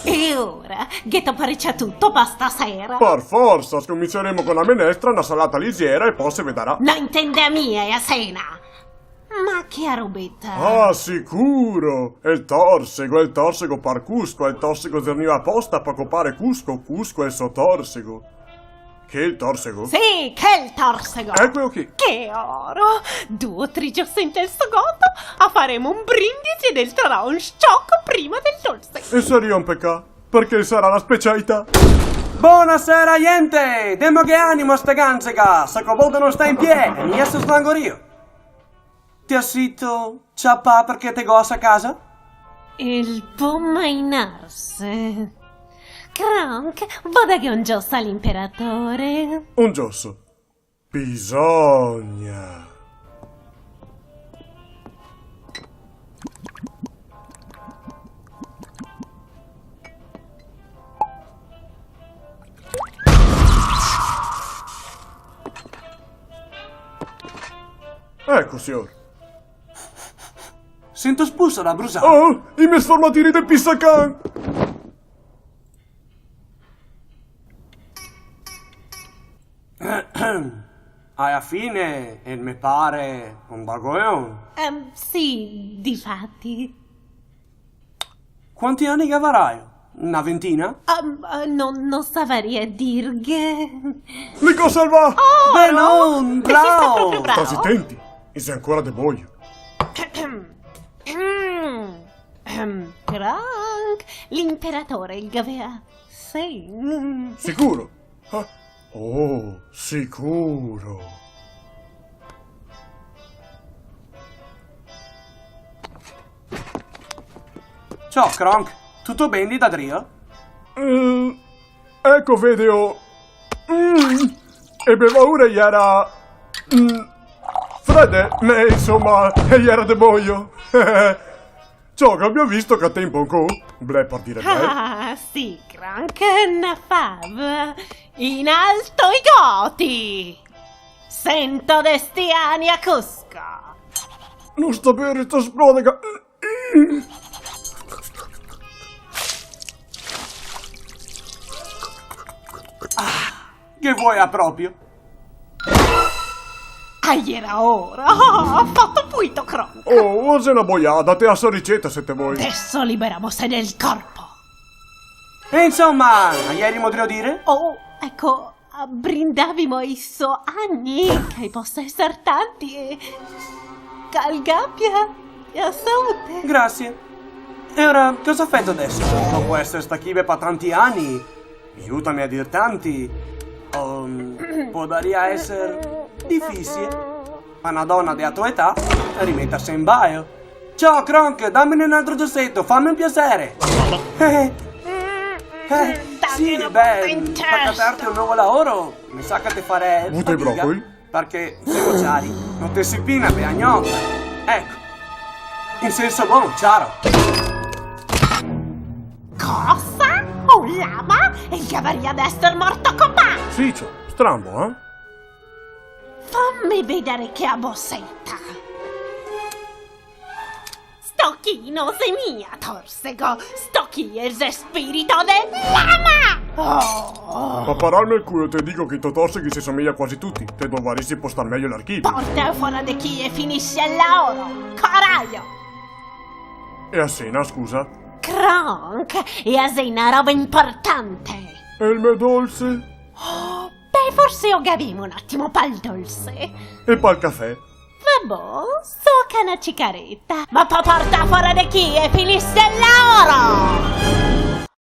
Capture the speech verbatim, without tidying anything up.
E ora, gheto parecià tuto pa stasera? Par forsa, scominseremo co na menestra, na salata lizera e po se vedarà. No intendea mia, ea sena! Ma che robeta! Ah, sicuro! El torsego, el torsego par Cusco, el torsego zernìo aposta pa copare Cusco, Cusco e el so torsego. Che el torsego? Sì, che el torsego! Eco che. Che oro! Du o tri giosente al so goto, a faremo un brindisi e el trarà un scioco prima del dolse. E saria un pecà, parché sarà la specialità. Bonasera, gente! Demoghe animo a ste ganze ca, se co vodo no sta in pie, e mi so slangorio. Te asito ciapà parché te go a sa casa? El pol mainarse. Kronk, vodaghe un gioso a l'imperatore. Un gioso? Bisogna. Eco, sior. Sento spusa da brusà. Oh, i me sformatini de pisacan! Ala fine, el me pare un bagoeon. Ehm, sì, difati. Quanti ani che gavarai? Na ventina? Ehm, eh, no, no savaria dirghe. Li go salvà! Oh, Benon, no? Te si stà bravo! Proprio bravo. Sta zitenti, i xe ancora de boio. Ehm, Kronk, l'imperatore el gavea sen. Sicuro? Ah, oh, sicuro. Ciò, Kronk, tuto ben lì da drio? Mm, eco, vedeo. Mm, e be paure iera, mm, frede, ma insoma, e iera de boio. Ciò, che gavemo visto che tempo ancò? Ble, par dire ble. Ah, sì, Kronk, na fava. In alto i goti! Sento de sti ani a Cusco! No sta bere, sta splodega! Ah, che vuoi a proprio? Ah, iera ora! Ah, fato puito, Kronk! Oh, xe na boiada, te aso riceta se te voi. Deso liberamose del corpo! E insoma, a ierimo drio dire? Oh, eco, brindavimo i so ani, che i posa eser tanti, e che el gabia la saute. Grasie. E ora, cosa feto deso? Dopo eser stà chive par tanti ani, iutame a dir tanti, ehm, podaria eser difisie. Ma na dona de la to età, rimetarse in baio. Ciò, Kronk, damene un altro gioseto, fame un piaser. Eh, eh, sì, beh, par catarte un novo laoro, mi sa che te farè fadiga. Vuto i brocoli? Parché, semo ciari, no te si pi na bea gnota. Eco. In senso bon, ciaro. Cosa? Un lama? El gavaria de eser morto copà! Sì, ciò, strambo, eh? Fame vedare che a boseta. Sto chi no xe mia torsego, sto chi xe spirito de lama! Oh! Pa pararme el culo te digo che i to torseghi se somea quasi tuti, te dovarisi postar mejo l'archivio. Porta fora de chi e finisi el laoro, corajo! E a sena, scusa? Kronk, e a xe na roba inportante! E el me dolse? Oh, beh, forse o gavemo un atimo pal dolse. E pal cafè? Va bon, soca na cicareta. Ma po porta fora de chi e finisi el laoro!